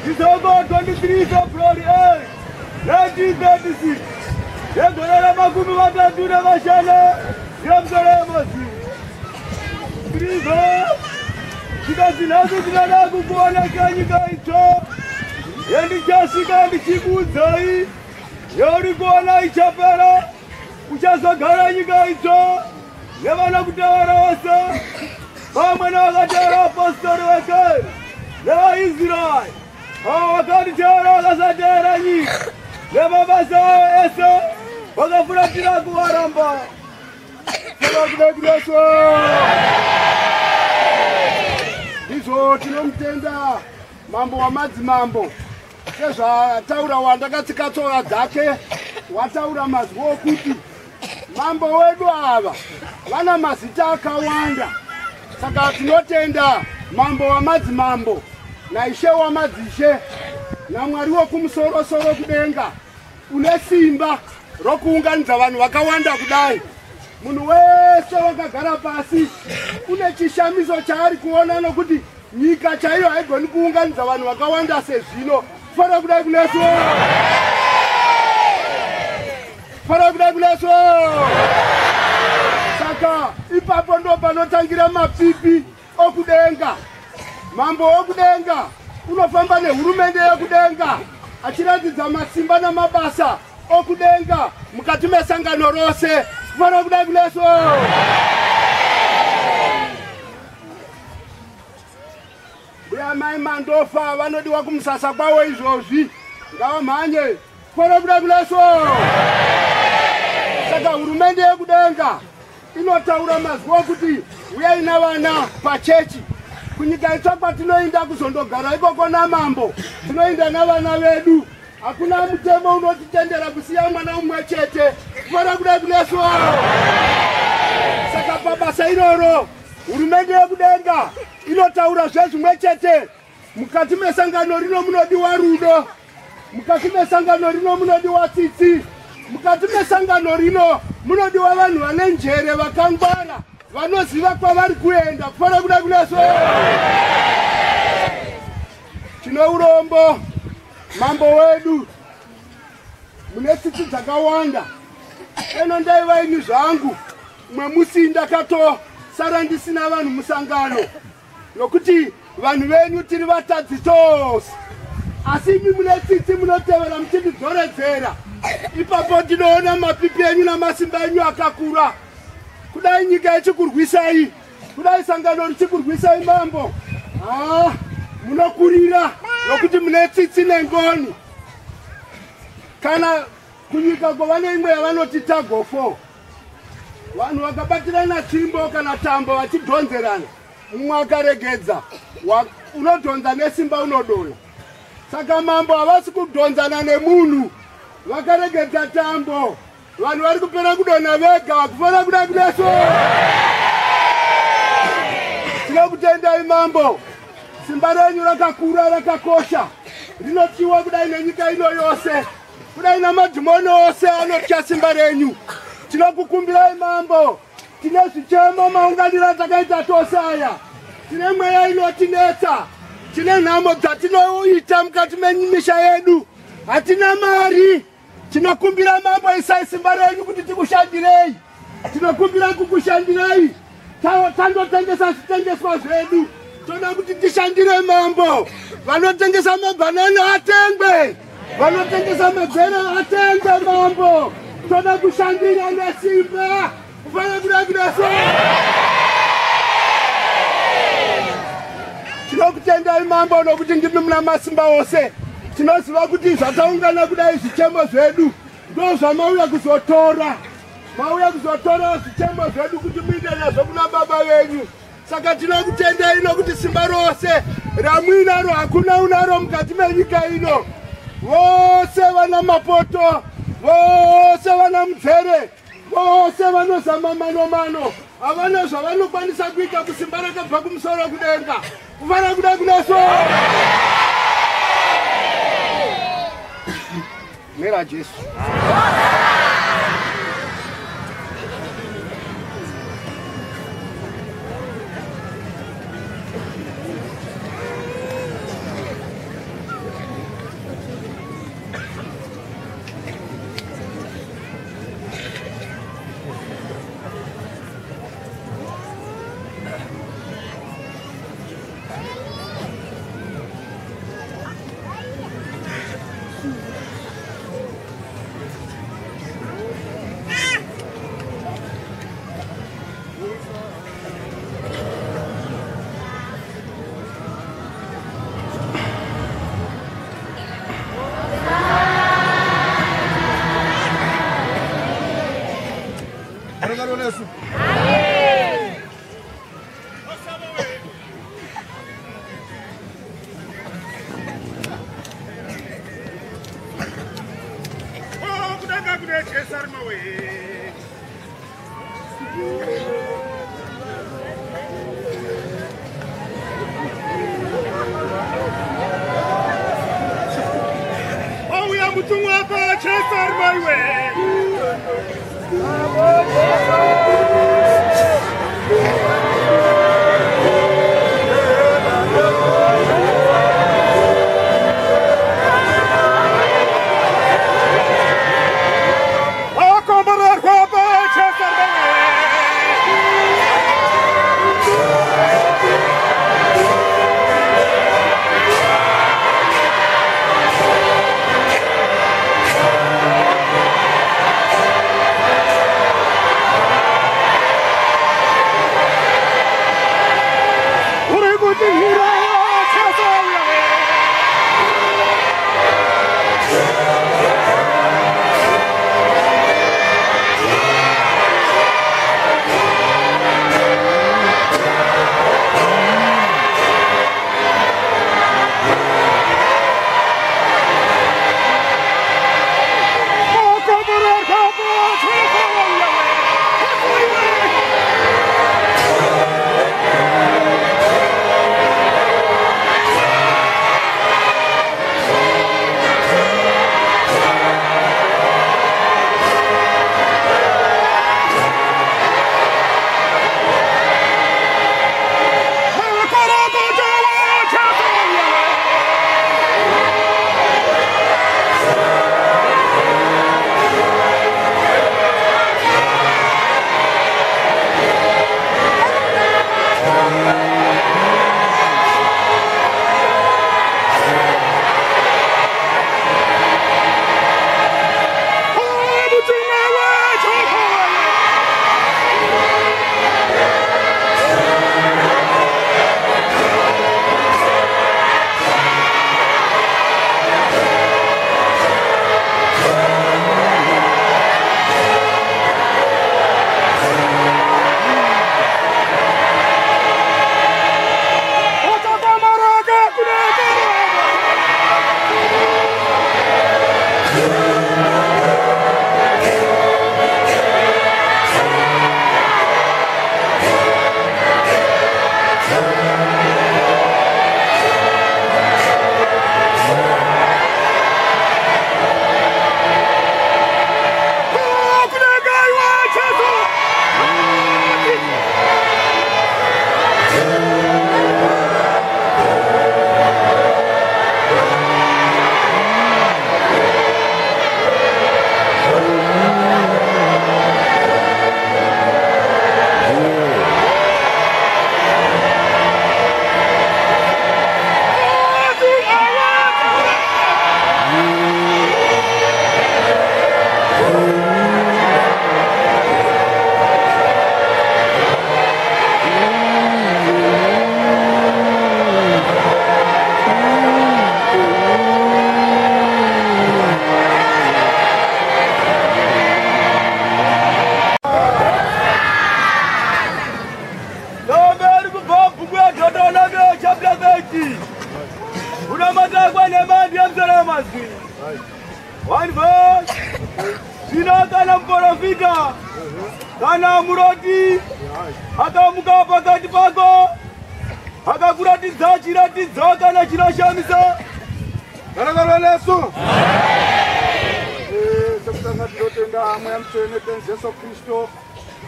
December 23 February 8, 1936. Yegore ramakumi matatu nemashanu yemusoro yemazuva. Ndizvo zvikanzi nhasi ndinoda kukuonesa nyika itsva yandichasvika ndichikuudzai yauri kuona ichapera kuchazogara nyika itsva nevanokutaura vose vamwe nevakataura vapostori vekare nevaIsraeri avo vakanditeera vakasateera nyika nemabasa avo ese vakafuratira kuvaramba. Ndizvo tinomutenda mambo wamadzimambo sezvataura wandakatsika tsoka dzake, wataura mazwi okuti mambo wedu ava vana mazita akawanda. Saka tinotenda mambo wamadzimambo naishe wamadzishe naMwari wokumusorosoro kudenga une simba rokuunganidza vanhu vakawanda kudai. Munhu wese wakagara pasi une chishamiso chaari kuona nokuti nyika chaiyo haigoni kuunganidza vanhu vakawanda sezvino. Fara kudai kunesu, fara kudai kunesu. Saka ipapo ndo panotangira mapipi okudenga. Mambo wokudenga unofamba nehurumende yekudenga achiratidza masimba namabasa okudenga mukati mesangano rose. Fara kudai kunesu. Mbuya mai Mandofa vanodiwa kumusasa kwavo izvozvi, ngavamhanye. Fara kudai kunesu. Saka hurumende yekudenga inotaura mazwi okuti uyai navana pachechi. Kunyika itsva kwatinoinda kuzondogara ikoko namambo, tinoinda navana vedu. Hakuna mutemo unotitendera kusiya mwana umwe chete. Fara kudai kunesu. Saka pabasa iroro hurumende yekudenga inotaura zvezvimwe chete. Mukati mesangano rino munodiwa rudo, mukati mesangano rino munodiwa tsitsi, mukati mesangano rino munodiwa vanhu vane njere vakangwara vanoziva kwavari kuenda. Kufara kudai kunesu. Tine urombo mambo wedu mune tsitsi dzakawanda. Eno ndaiva ini zvangu mumwe musi ndakatosara ndisina vanhu musangano nokuti vanhu venyu tiri vatadzi tose, asi imi mune tsitsi munotevera muchitidzoredzera. Ipapo tinoona mapipi enyu namasimba enyu akakura. Kudai nyika ichikurwisai, kudai sangano richikurwisai mambo, munokurira nokuti mune tsitsi nengoni. Kana kunyika kwavane imwe yavanoti tagofo, vanhu vakabatirana tsvimbo kana tambo vachidhonzerana, mumwe akaregedza unodhonza nesimba unodonha. Saka mambo havasi kudhonzana nemunhu, vakaregedza tambo, vanhu vari kupera kudonha vega. Kufana kudai kunesu. Tinokutendai mambo, simba renyu rakakura rakakosha, rinotyiwa kudai nenyika ino yose, kudai namadhimoni ose anotya simba renyu. Tinokukumbirai mambo, tine zvichemo maunganiro atakaita tose aya, tine mweya inotinetsa, tine nhamo dzatinoita mukati memisha yedu, hatina mari. Tinokumbira mambo, isai simba renyu kuti tikushandirei. Tinokumbira kukushandirai, tandotengesa zvitengeswa zvedu. Toda kuti tishandire mambo. Vanotengesa mabhanana atengwe, vanotengesa mabhera atengwe mambo. Toda kushandira nesimba. Kufanira kuda kuda so. Tinokutendai mambo nokuti ndimi muna masimba ose. Tinoziva kuti zvataungana kudai zvichemo zvedu ndo zvamauya kuzotora. Mauya kuzotora zvichemo zvedu kuti muinde nazvo kuna baba venyu. Saka tinokutendai nokuti simba rose ramuinaro hakuna unaro mukati menyika ino. Vose vana mapoto, vose vana mudzere, vose vanozama mano mano, havana zvavanokwanisa kuita kusimba rakabva kumusoro kudenga. Kufana kuda kuna so. Mera Jesu. Kunamata kwenhema ndiye musoro wemazwi. 1 verse. Zvino kana muprofita kana muroti akamuka pakati pako akakuratidza chiratidzo kana chinoshamisa. Garagarwa nesu. Chekutanga tinotenda Mweya Mutsvene Tenzi Jesu Kristu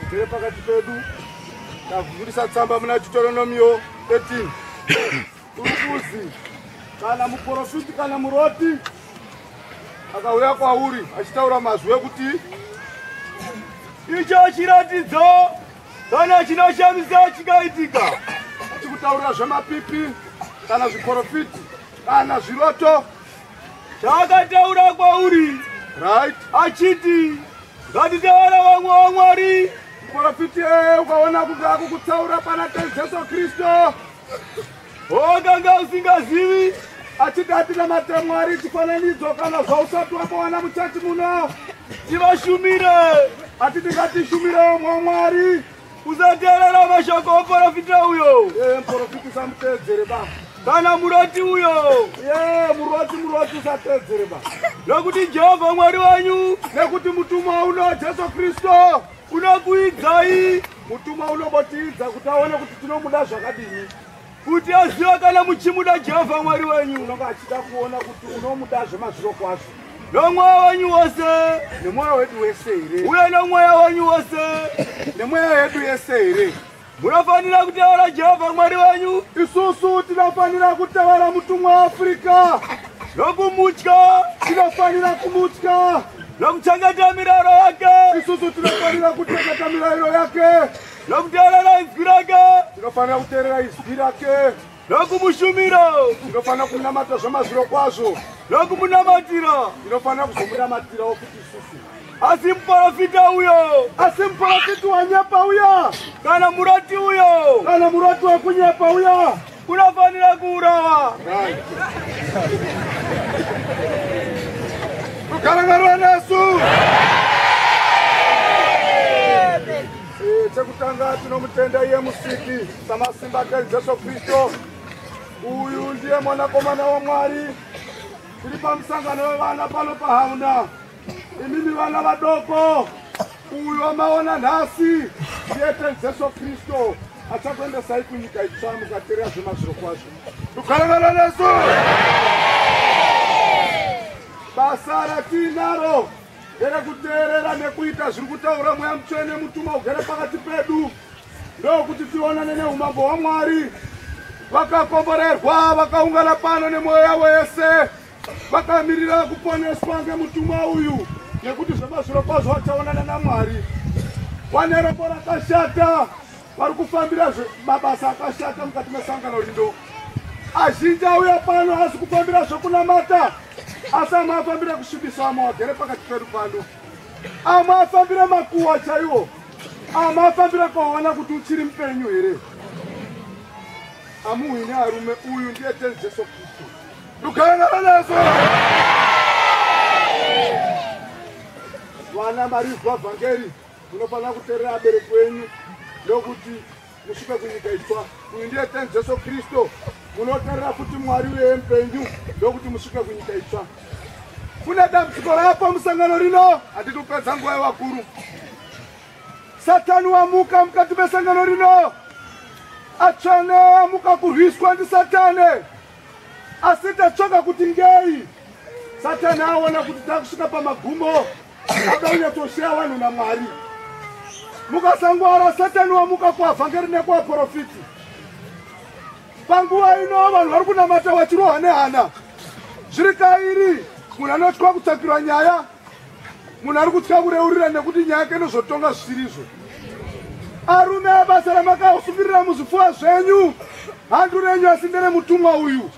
ugere pakati pedu. Tavhurisa tsamba muna Deuteronomio 13. Uri kuzi kana muprofiti kana muroti akauya kwauri achitaura mazwi ekuti icho chiratidzo kana chinoshamisa chikaitika, achikutaurira zvemapipi kana zviprofiti kana zviroto chaakataura kwauri, right, achiti ngatitevera vamwe vaMwari. Muprofiti ukaona kunge akukutsaura pana Tenzi Jesu Kristu wakanga usingazivi, achiti atinamate Mwari chifananidzo kana zvausati wambowana muchechi muno, tivashumire, achiti ngatishumirewo mwaMwari. Usateerera mashoko omuprofita uyo. Muprofiti usamuteedzere ba, kana muroti uyo. Muroti usateedzere ba, nokuti Jehovha Mwari wenyu, nekuti mutumwa uno Jesu Kristu unokuidzai, mutumwa unombotiidza kuti aone kuti tinomuda zvakadini, kuti azive kana muchimuda Jehovha Mwari wenyu, unonge achida kuona kuti unomuda zvemazviro kwazvo, nomwoyo wenyu wose, nemwoyo wedu wese here, uye nomweya wenyu wose, nemweya yedu yese here. Munofanira kutevera Jehovha Mwari wenyu. Isusu tinofanira kutevera mutumwa waAfrica, nokumutya, tinofanira kumutya, nokuchengeta mirayiro yake. Isusu tinofanira kuchengeta mirayiro yake, nokuteerera izwi rake. Tinofanira kuteerera izwi rake, nokumushumira. Tinofanira kunamata zvemazviro kwazvo, nokumunamatira. Tinofanira kuzomunamatirawo futi isusu. Asi muprofita uyo, asi muprofiti wanyepa uya, kana muroti uyo, kana muroti wekunyepa uya, unofanira kuurawa. Rugarangarwa nesu. Chekutanga tinomutenda iye Musiki samasimba ake Jesu Kristu. Uyu ndiye mwanakomana waMwari. Tiri pamusangano wevana pano paHauna. Imimi vana vadoko, uyu wamaona nhasi ndiye Tenzi Jesu Kristu achakuendesai kunyika itsva mukateerera zvemazviro kwazvo. Rugarangarwa nesu. Basa ratinaro nderekuteerera nekuita zviri kutaura Mweya Mutsvene mutumwa ugere pakati pedu, ndokuti tionane neumambo hwaMwari. Vakakomborerwa vakaungana pano nemwoyo yavo yese, vakamirira kuponeswa ngemutumwa uyu, nekuti zvemazviro kwazvo vachaonana naMwari. Vane rombo rakashata vari kufambira mabasa akashata mukati mesangano rino. Azhinji auya pano asi kufambira zvokunamata, asi amwe afambira kusvibisa amwe agere pakati pedu pano, amwe afambira makuwa chaiwo, amwe afambira kuona kuti uchiri mupenyu here. Amuhwine arume, uyu ndiye Tenzi Jesu Kristu. Rugarangarwa nesu. Vana marizwa vhangeri, munofanira kuteerera abereki wenyu ndokuti musvike kunyika itsva. Uyu ndiye Tenzi Jesu Kristu. Munoteerera futi Mwari uye mupenyu ndokuti musvike kunyika itsva. Kune dambudziko rapo musangano rino, handiti kupedza nguva yevakuru. Satani wamuka mukati mesangano rino, atsvene amuka kurwiswa ndiSatani. Asi tatsvaka kuti ngei Satani aona kuti takusvika pamagumo, ada kunyatsosheya vanhu naMwari. Mukasangwara, Satani wamuka kuavhangeri nekuvaprofiti. Panguva ino vanhu vari kunamata vachirohwa nehana. Zviri kairi, munhu anotya kutsvakirwa nyaya, munhu ari kutya kureurira nekuti nyaya yake inozotonga zvisirizvo. Arume, basa ramakasungirira muzvipfuwa zvenyu handu renyu, asi nderemutumwa uyu.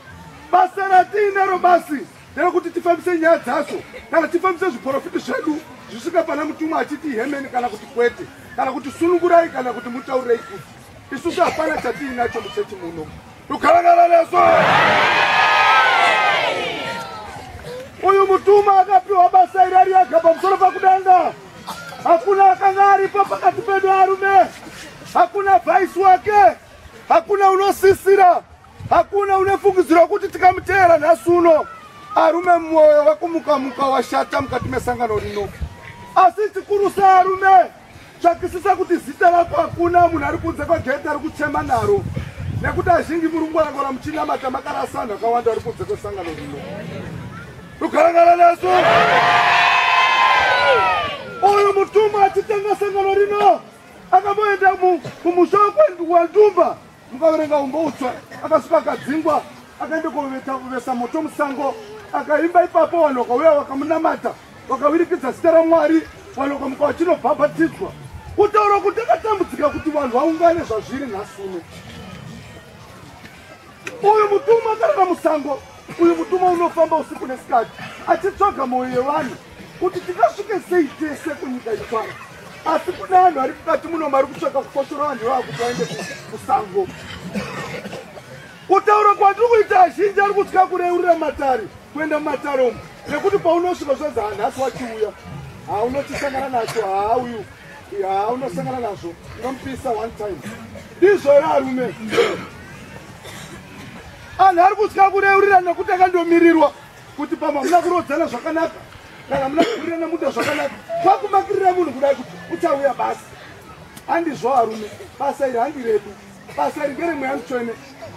Basa ratiinaro basi nderekuti tifambise nyaya dzacho, kana tifambise zviprofiti zvedu zvisvika pana mutumwa achiti hemeni kana kuti kwete, kana kuti sunungurai kana kuti mutaurirei kuti. Isusu hapana chatiinacho muchechi muno. Rugarangarwa nesu. Uyu mutumwa akapiwa basa iri ari ega pamusoro pakudenga. Hakuna akanga aripo pakati pedu arume, hakuna vhaisi wake, hakuna unosisira, hakuna unefungidziro kuti tikamuteera. Chatiteera nhasi uno arume mwoyo wekumuka-muka washata mukati mesangano rino. Asi chikurusa arume, tsvakisisa kuti zita rako hakuna munhu ari kunze kwegate ari kuchema naro. Nekuti azhinji muri kungwarangwara muchinamata makarasa vanhu vakawanda vari kunze kwesangano rino. Rugarangara nesu. Uyu mutumwa achitenga sangano rino akamboenda kumusha wekwaNdumba, mukaverenga umbo utsva, akasvika akadzingwa, akaenda kovesa moto musango, akaimba ipapo, vanhu vakauya vakamunamata, vakawirikidza zita raMwari, vanhu vakamuka vachinobhabhatidzwa. Kutaura kuti akatambudzika kuti vanhu vaungane zvazviri nhasi uno. Uyu mutumwa akarara musango, uyu mutumwa unofamba usiku nesikati achitsvaga mwoyo yevanhu kuti tingasvike sei tese kunyika itsva. Asi kune vanhu vari mukati muno vari kutsvaka kukoshora vanhu ivava kuti vaende kusango. Kutaura kwatiri kuita, azhinji ari kutya kureurira matare, kuenda mumatare umu, nekuti paunosvika zvanzi hanhasi wachiuya, haunochisangana nacho, haa uyu haa unosangana nazvo, unomupisa one time. Ndizvo here arume? Anhu ari kutya kureurira nekuti akandomirirwa kuti pamwe hamuna kurodzana zvakanaka kana hamuna kuwirirana munda zvakanaka, kwakumakirira munhu kudai kuti uchauya basi. Handizvo arume, basa iri handi redu, basa iri ngeremweya mutsvene.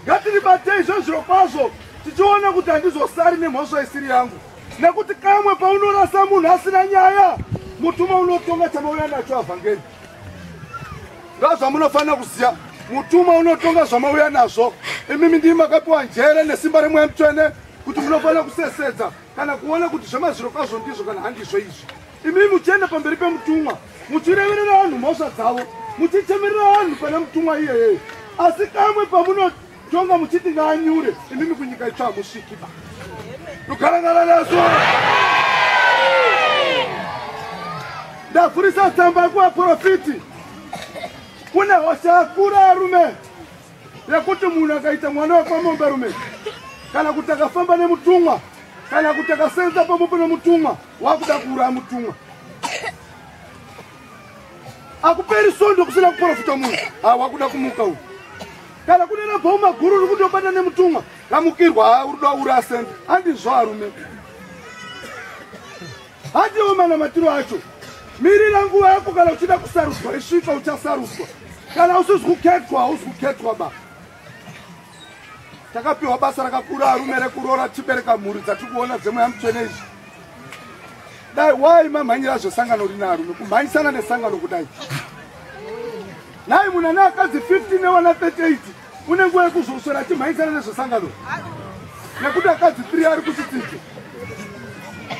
Ngatiribatei zvezviro kwazvo tichiona kuti handizosari nemhosva isiri yangu, nekuti kamwe paunorasa munhu asina nyaya, mutumwa unotonga chamauya nacho. Avhangeri ngazvamunofanira kuziva, mutumwa unotonga zvamauya nazvo. Imimi ndii makapiwa njere nesimba remweya mutsvene kuti munofanira kusesedza kana kuona kuti zvemazviro kwazvo ndizvo kana handizvo izvi. Imimi muchienda pamberi pemutumwa muchireverera vanhu mhosva dzavo, muchichemerera vanhu pana mutumwa iyeyeye, asi kamwe pamunotonga muchiti ngaanyure, imimi kunyika itsva hamusviki ba. Rugarangara naso. Ndavhurisa tsamba kuvaprofiti. Kune hosha yakura arume yekuti munhu akaita mwana wekwamomberume, kana kuti akafamba nemutumwa, kana kuti akasenza pamwepo nemutumwa, wakuda kuuraya mutumwa. Akuperi sondo kusina kuprofita munhu, ha wakuda kumuka uyu. Kana kune rabhauma guru ri kutobata nemutumwa ramukirwa, ha uri kuda kuuraya sende. Handizvo arume, handiwo manamatiro acho. Mirira nguva yako, kana uchida kusarudzwa isvika uchasarudzwa, kana usizi kuketwa hauzi kuketwa ba. Takapiwa basa rakakura arume rekuroora tichibereka mhuri dzatiri kuona dzemweya mutsvene izvi. Dai wai mamhanyira zvesangano rina arume, kumhanyisana nesangano kudai. Nhai, munhu ane akadzi 15 nevana 38 une nguva yekuzoswera achimhanyisana nezvesangano nekuti akadzi 3 ari kuchitsidzo,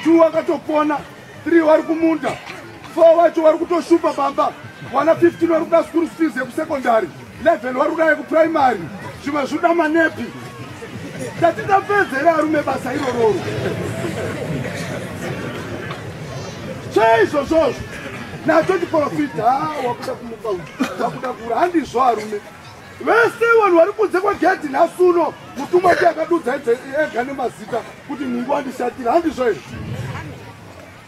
2 akatopona, 3 vari kumunda, 4 vacho vari kutoshupa bamba, vana 15 vari kuda school fees yekusekondary, 11 vari kuda yekuprimary, zvimwe zvinoda manepi. Tati tapedza here arume basa irororo? Cheizvozvozvo nacho chiprofita, wakuda kumuka, wakuda kura. Handizvo arume. Vese vanhu vari kunze kwegedhi nhasi uno, mutumwa ndiye akadudza ega nemazita kuti nhingi wandishatira. Handizvo here?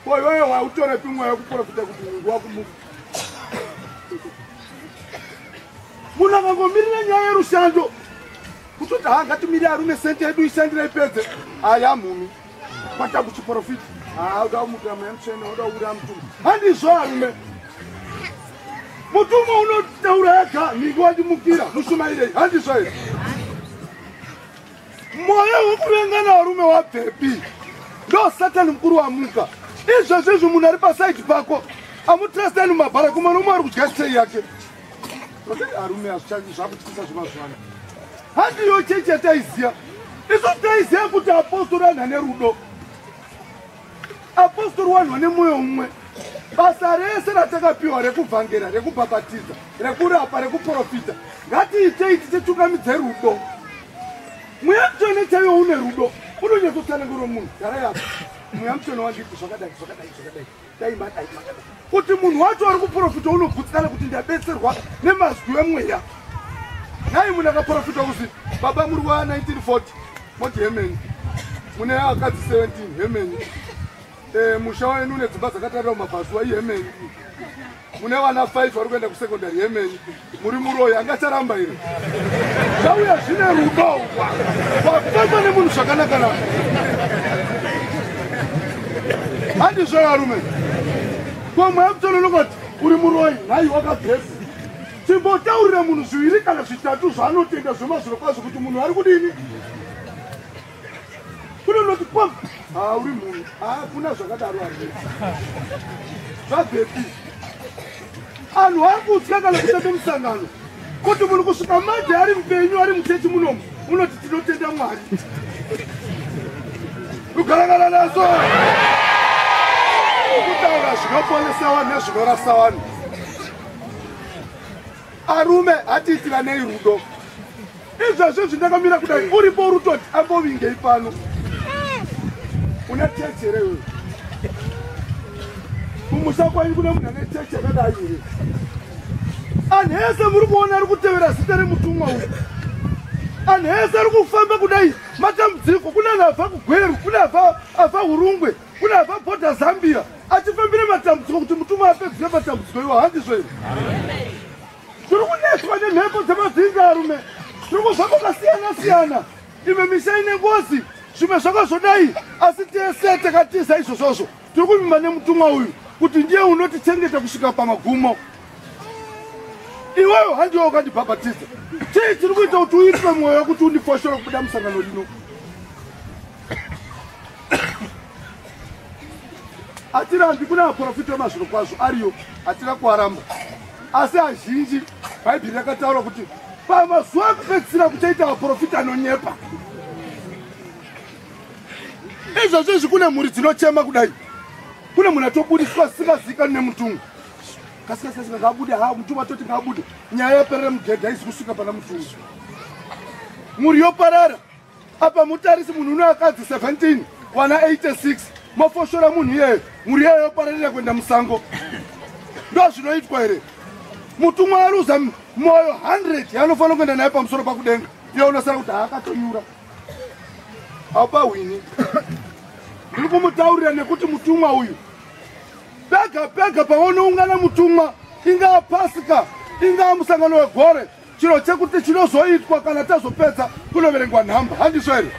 Ko iwewe wautorepi mweya wekuprofita kuti nhingi wakumuka? Munhu akangomirira nyaya yerushando kutoti ha ngatimirire arume sente yedu ishandira ipedze, aya mhumi kwata kuchiprofita, ha uda kumukira mweya mutsvene, uda kuuraya mutumwa. Handizvo arume, mutumwa unotaura ega, nhingi wandimukira, mushumairei. Handizvo here? Mwoyo wekurengana varume wabvepi? Ndo Satani mukuru wamuka izvezvo izvi. Munhu ari pasaidi pako amutrustani mumabhara, kumwe nomwe ari kudya stei yake. Arume, zvakutyisa zvemazuva ano. Handiyo chechi yataiziya isu. Taiziya kuti apostori anhu ane rudo, apostori wanhu vane mwoyo umwe. Basa rese ratakapiwa rekuvhangera, rekubhabhatidza, rekurapa, rekuprofita, ngatiitei tichitungamidze rudo. Mweya mutsvene chaiwo une rudo, unonyatsotsanangura munhu, gara yako, mweya mutsvene wanditi zvakadai, zvakadai, zvakadai, dai madai, makadai, kuti munhu wacho ari kuprofita unogutsikana kuti ndabetserwa nemazwi emweya. Nhai, munhu akaprofita kuzi baba muri wa 1940, moti hemeni, mune akadzi 17, hemeni, musha wenu une dzimba dzakatarira mumabhazuva, ihemeni, mune vana 5 vari kuenda kusekondari, hemeni, muri muroyi, angacharamba here? Zvauya zvine rudo. Wafamba nemunhu zvakanaka naka. Handizvo varume. Ko mweya mutsvene unongoti uri muroyi nhai wakabvepi? Chimbotaurira munhu zviviri kana zvitatu zvaanotenda zvemazvirokwazvo kuti munhu ari kudini? Kune unoti pam, ah uri munhu, ah kuna zvakadaro ari. Zvabvepi? Anhu ari kutya kana kutamba musangano. Kuti munhu kusvika manje ari mupenyu ari muchechi munomu unoti tinotenda Mwari. Kugaragara naso. Kutaura zvinoponesa vanhu nezvinorasa vanhu. Arume hatiitiranei rudo. Izvezvi izvi ndakamira kudai uripo uri kutoti ambovingei pano. Una chechi here iwewe? Kumusha kwenyu kune munhu ane chechi yakadai here? Anhu ese muri kuona ari kutevera zita remutumwa uyu. Anhu ese ari kufamba kudai matambudziko kune anhu abva kuGweru, kune abva abva Hurungwe, kune abva bhodha Zambia achifambira matambudziko kuti mutumwa apedzise matambudziko iwo handizvo here? Tiri kunetswa nemhepo dzemadzinza arume. Tiri kuzwa kwakasiyana siyana. Imwe misha ine ngozi, zvimwe zvakazodai, asi tese takatiza izvozvozvo. Tiri kuvimba nemutumwa uyu kuti ndiye unotichengeta kusvika pamagumo. Iwewe handiwe wakandibhabhatidza. Chii chiri kuita kuti uitwe mwoyo wekuti undifoshore kubuda musangano rino? Hatirambi kuna vaprofita vemazvirokwazvo ariyo, hatina kuaramba. Asi azhinji Bhaibheri rakataura kuti pamazuva ekupedzisira kuchaita vaprofita anonyepa. Izvozvo izvi kune mhuri dzinochema kudai. Kune munhu atobudiswa asingazivikanwi nemutumwa. Kasika kasika ngaabude ha mutumwa atoti ngaabude. Nyaya yaperera mugedha haizi kusvika pana mutumwa. Mhuri yoparara. Apa mutarisi munhu une akadzi 17 wana 86 mofoshora munhu iyeye mhuri iyeyo yopararira kuenda musango. Ndozvinoitwa here? Mutumwa aruza moyo 100 yaanofanira kuenda naye pamusoro pakudenga. Iye unosara kuti haakatonyura. Haupahwini. Ndiri kumutaurira nekuti mutumwa uyu pega pega pavanoungana mutumwa ingaa pasika ingaa musangano wegore chiro chekuti chinozoitwa kana tazopedza kunoverengwa nhamba handizvo here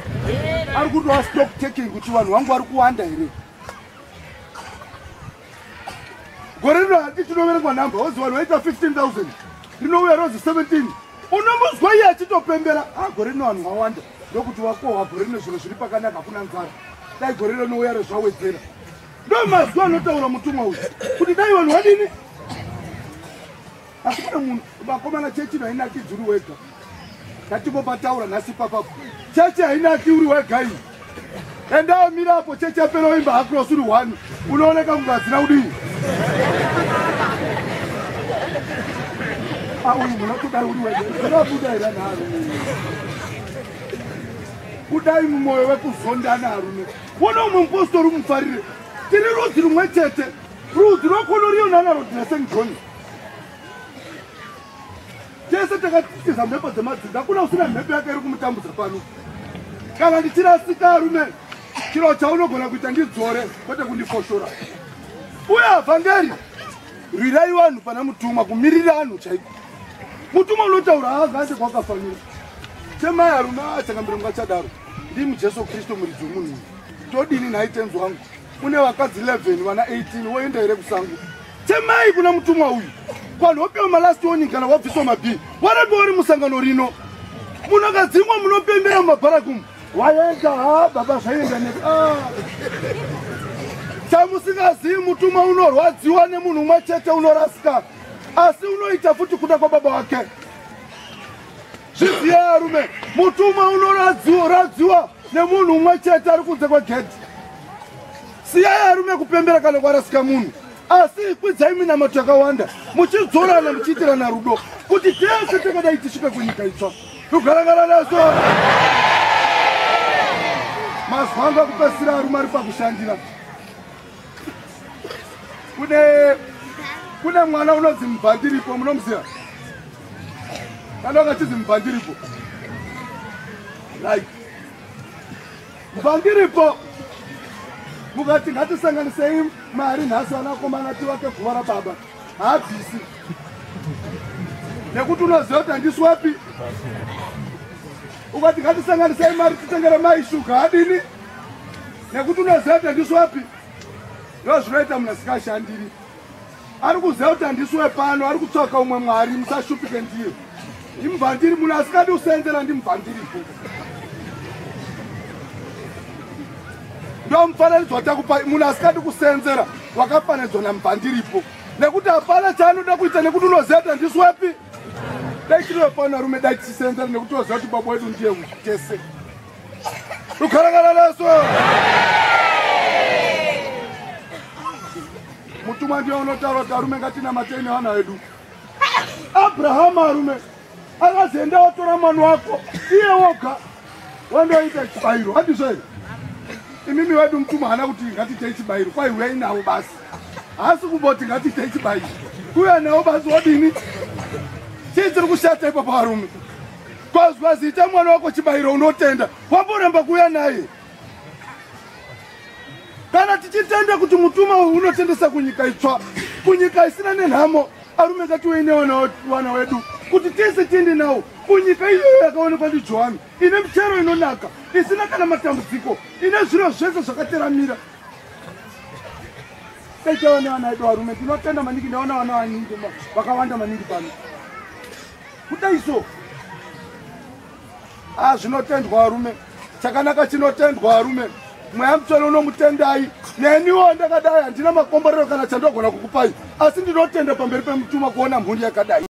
ari kutova stock taking kuti vanhu vangu vari kuwanda here gore rino hati tinoverengwa nhamba ozi vanhu vaita 15000 rinouya rozi 17 unomuzwa iye achitopembera ha gore rino vanhu vawanda ndokuti wakohwa gore rino zviro zviri pakanaka hakuna nzara dai gore rinouya rezvawedzera ndo mazwi anotaura mutumwa uyu kuti dai vanhu vadini asi kune munhu vakomana chechi ino hainakidzi uri wega ngatimbopataura nhasi ipapapo chechi hainaki uri wega iyi endawo mira apo chechi yapera oimba hakros uri one unooneka kunge hadzina kudii ah, uyu munhu atodai uri wega zvinobuda here nharo budai mumwoyo wekuzondana arume wona umwe mupostori umufarire tiri rudzi rumwe chete rudzi rwakonoriyo nanarodi nasaint john tese takatiza mhepo dzemadzinza hakuna usina mhepo yake iri kumutambudza pano kana ndichirasika arume chiro chaunogona kuita ndidzore kwete kundifoshora uye avhangeri rwirai vanhu pana mutumwa kumirira anhu chaiko mutumwa unotaura haazande kwakafanira chemai arume achakambira mungachadaro ndimi jesu kristu muridzi wemunhu todini nhai tenzi wangu une vakadzi 11 vana 18 woenda here kusango chemai kuna mutumwa uyu kwanhu wopiwa malast warning kana wabviswa mabhii warambe wari musangano rino munakadzingwa munopembera mumabharakumu waenda ha baba zvaenda ne ah. chamusingazivi mutumwa unorwadziwa nemunhu umwe chete unorasika asi unoita futi kuda kwababa wake zviziye arume mutumwa unorwadziwa nemunhu umwe chete ari kunze kwegedhi siyai arume kupembera kana kwarasika munhu asi kwidzai minamato yakawanda muchidzorana muchiitirana rudo kuti tese takadai tisvike kunyika itsva tugarangana naso mazwa anga kupesira arume ari pakushandira kune kune mwana unonzi mubvandiripo munomuziva kana akachizi mubvandiripo right Mvangiripo mukati ngatisanganisei mari nhasi vanakomana tivake guva rababa haabvisi nekuti unoziva kuti handisi wapi Ukati ngatisanganisai mari titengere mai shuga adini? Nekuti unoziva kuti handisi wapi. Ndozvinoita munhu asingashandiri. Ari kuziva kuti handisi wepano, ari kutsvaka umwe Mwari, musashupike ndiye. Ndimubvandiri, munhu asingadi kusenzera ndimubvandiripo. Ndomufananidzo watakupa, munhu asingadi kusenzera wakafananidzwa namubvandiripo. Nekuti hapana chaanoda kuita nekuti unoziva kuti handisi wepi. Dai tiri wepano arume, dai tichisenzera nekuti unoziva kuti baba wedu ndiye tese. Rukarangana naso. Mutumwa ndiye unotaura kuti arume ngatinamatei nevana vedu. Abrahama arume akazoenda watora mwana wako iye woga wandoita chibayiro, handizvo here? Imimi wedu mutumwa haana kuti ngatiitei chibayiro, kwai uyai navo basi. Haasi kumboti ngatiitei chibayiro, kuuya navo basi wodini? Chii chiri kushata ipapo arume? Kwazwa zita mwana wako chibayiro unotenda, wamboramba kuuya naye. Kana tichitenda kuti mutumwa uyu unotendesa kunyika itsva, kunyika isina nenhamo, arume ngatiuye nevana wedu kuti tese tiende nawo kunyika iyoyo yakaonekwa ndiJohani, ine michero inonaka, isina kana matambudziko, ine zviro zvese zvakateramira. Taitawo nevana vedu varume, ndinotenda maningi, ndaona vana vaningi vakawanda maningi pano. Kudai so. Zvinotendwa varume, chakanaka chinotendwa varume. Mweya Mutsvene unomutendai. Neniwo ndakadai handina makomborero kana chandogona kukupai, asi ndinotenda pamberi pemutumwa kuona mhuri yakadai.